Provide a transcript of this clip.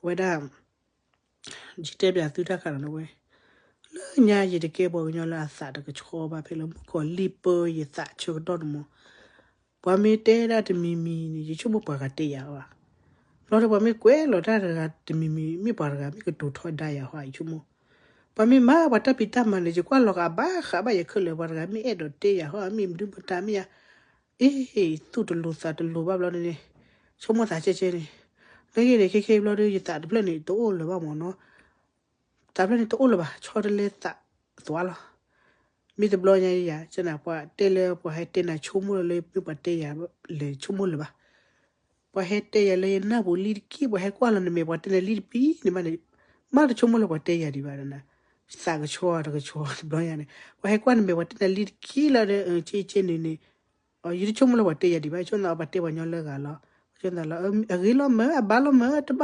ဝဲဒၣ် ယတဲပၠးသုတၢ်ခါနီၤဝဲ, လၢညါယတကဲပှၤကညီလၢအသးတကဆှီဘၣ် ဖဲလၢမုၣ်ကီၤလံၢ်ပၢယသးဆၢကတီၢ်န့ၣ်မး, ပှၤမ့ၢ်တဲဒၣ်တမံၤမံၤန့ၣ် ယဆိကမိၣ်ပှၤဂၤတဲယၤဘၣ်, ဘျီဒီးပှၤမ့ၢ်ကွဲးလီၤတၢ်တဂၤတမံၤမံၤ မ့ၢ်ပှၤတဂၤမ့ၢ်ကတိၤထီဒါယၤဟီ ယဆိကမိၣ်, ပှၤမ့ၢ်မၤပှၤတၢ်ဖံးတၢ်မၤန့ၣ် ယကွၢ်လီၤဂာ်ဘၣ်ဃးဘၣ်ယခဲလၢာ် ပှၤတဂၤမ့ၢ်အဲၣ်ဒိးတဲယၤဟီ မ့ၢ်မနုၤမတၤမ့ၢ်ယၤ အ့ သူၣ်တလိၤသးတလိၤဘၣ်ဘျီန့ၣ်, ဆိကမိၣ်သးကဲကဲန့ၣ်, နဂ့ၢ်န့ၣ်ခဲခဲဘျီဒီး ယသးတဖျၢၣ်န့ၣ် တအိၣ်လၢၤဘၣ်မးနီၤ, သးတဖျၢၣ်န့ၣ်တအိၣ်လၢၤဘၣ် ဆီတလဲသးသွါလီၤ, မ့ၢ်တဘျီညါယၤ ကနၣ်ပှၤတဲလၢပှၤဟဲတဲနၤဆိကမိၣ်လၢ မ့ၢ်ပှၤတဲယၤလဲၤဆိကမိၣ်လၢၤဘၣ် ပှၤဟဲတဲယၤလၢယနၢ်ပူၤလံတက့ၢ် ပှၤဟဲကွၢ်လီၤနမဲာ် ပှၤတဲနၤလံတပံၤန့ၣ်ဘၣ်န့ၣ်, မ့ၢ်တဆိကမိၣ်လၢပှၤတဲယၤဒံးဘၣ်, သးကဆှီတကဆှီတဘျီညါန့ၣ် ပှၤဟဲကွၢ်နမဲာ် ပှၤတဲနၤလံတက့ၢ်လီၤဒီး က့က့န့ၣ်န့ၣ်, ယတဆိကမိၣ်လၢပှၤတဲယၤဒံးဘၣ် ဆိကမိၣ်ပှၤတဲပှၤညီလၢဂၤလီၤ, ဆိကမိၣ်လၢ အဂ့ၤလီၤမၢ် အဘၣ်လီၤမၢ် တဘၣ်